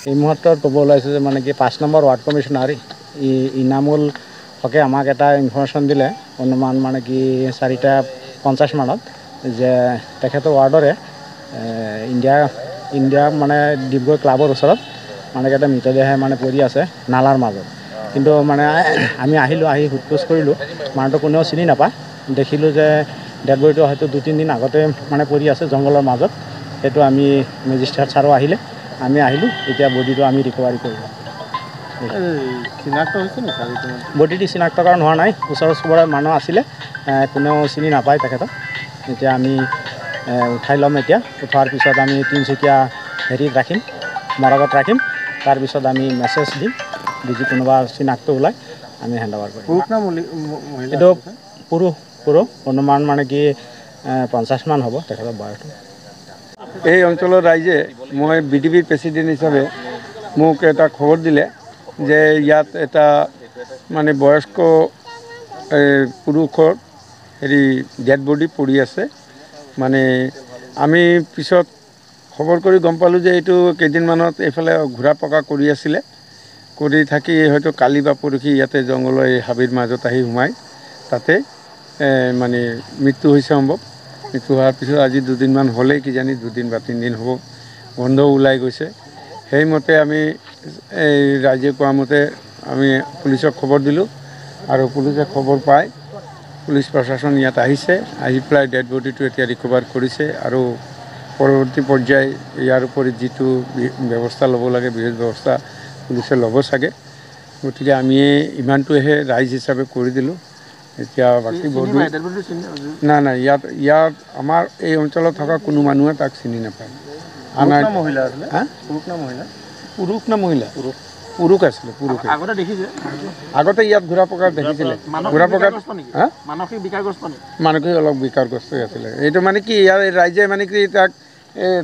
এই মুহূৰ্তত ক'ব ওলাইছোঁ যে মানে কি 5 নম্বৰ ৱাৰ্ড কমিশ্যনাৰ ইনামুল হকে আমাক এটা ইনফৰ্মেশ্যন দিলে অনুমান মানে কি 4:50 মানত যে তেখেতৰ ৱাৰ্ডৰে ইণ্ডিয়া ইণ্ডিয়া মানে ডিব্ৰুগড় ক্লাবৰ ওচৰত মানে এটা মৃতদেহ মানে পৰি আছে নালাৰ মাজত। কিন্তু মানে আমি আহিলোঁ, আহি সোধ পোছ কৰিলোঁ, মানুহটো কোনেও চিনি নাপায়। দেখিলোঁ যে ডেড বডিটো হয়তো 2-3 দিন আগতে মানে পৰি আছে জংঘলৰ মাজত। সেইটো আমি মেজিষ্ট্ৰেট ছাৰো আহিলে, আমি আহিলোঁ, এতিয়া বডিটো আমি ৰিকভাৰী কৰিলোঁ। বডিটো চিনাক্তকৰণ হোৱা নাই, ওচৰ চুবুৰীয়া মানুহ আছিলে, কোনেও চিনি নাপায় তেখেতক। এতিয়া আমি উঠাই ল'ম। এতিয়া উঠোৱাৰ পিছত আমি তিনিচুকীয়া হেৰিত ৰাখিম, মৰগত ৰাখিম। তাৰপিছত আমি মেছেজ দিম, যদি কোনোবা চিনাক্ত ওলায় আমি হেণ্ড অভাৰ কৰিম। এইটো পুৰুষ, পুৰুষ অনুমান মানে কি 50 মান হ'ব তেখেতৰ বয়সটো। এই অঞ্চলৰ ৰাইজে মই বি ডি বিৰ প্ৰেচিডেণ্ট হিচাপে মোক এটা খবৰ দিলে যে ইয়াত এটা মানে বয়স্ক পুৰুষৰ হেৰি ডেড বডি পৰি আছে। মানে আমি পিছত খবৰ কৰি গম পালোঁ যে এইটো কেইদিনমানত এইফালে ঘূৰা পকা কৰি আছিলে, কৰি থাকি হয়তো কালি বা পৰহি ইয়াতে জংঘলৰ এই হাবিৰ মাজত আহি সোমাই তাতে মানে মৃত্যু হৈছে সম্ভৱ। মৃত্যু হোৱাৰ পিছত আজি দুদিনমান হ'লেই কিজানি 2 বা 3 দিন হ'ব, গন্ধ ওলাই গৈছে। সেইমতে আমি এই ৰাইজে কোৱা মতে আমি পুলিচক খবৰ দিলোঁ আৰু পুলিচে খবৰ পাই পুলিচ প্ৰশাসন ইয়াত আহিছে, আহি পেলাই ডেড বডিটো এতিয়া ৰিকভাৰ কৰিছে আৰু পৰৱৰ্তী পৰ্যায় ইয়াৰ উপৰি যিটো ব্যৱস্থা ল'ব লাগে বিশেষ ব্যৱস্থা পুলিচে ল'ব চাগে। গতিকে আমি ইমানটোহে ৰাইজ হিচাপে কৰি দিলোঁ। এতিয়া বাকী বডি নাই নাই ইয়াত ইয়াত আমাৰ এই অঞ্চলত থকা কোনো মানুহে তাক চিনি নাপায়। পুৰুষ না মহিলা? পুৰুষ আছিলে, পুৰুষ। আগতে ইয়াত ঘূৰা পকা দেখিছিলে, ঘূৰা পকাত মানসিক অলপ বিকাৰগ্ৰস্তই আছিলে। এইটো মানে কি ইয়াৰ ৰাইজে মানে কি তাক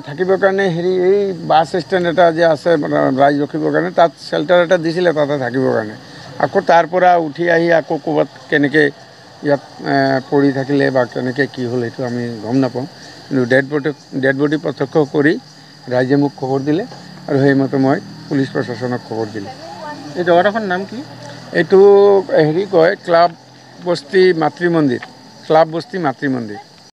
থাকিবৰ কাৰণে হেৰি এই বাছ ষ্টেণ্ড এটা যে আছে ৰাইজ ৰখিবৰ কাৰণে, তাত চেল্টাৰ এটা দিছিলে তাতে থাকিবৰ কাৰণে। আকৌ তাৰ পৰা উঠি আহি আকৌ ক'ৰবাত কেনেকৈ ইয়াত পৰি থাকিলে বা কেনেকৈ কি হ'ল সেইটো আমি গম নাপাওঁ। কিন্তু ডেড বডি প্ৰত্যক্ষ কৰি ৰাইজে মোক খবৰ দিলে আৰু সেইমতে মই পুলিচ প্ৰশাসনক খবৰ দিলোঁ। এই জেগাডোখৰ নাম কি? এইটো হেৰি কয় ক্লাব বস্তি মাতৃ মন্দিৰ, ক্লাব বস্তি মাতৃ মন্দিৰ।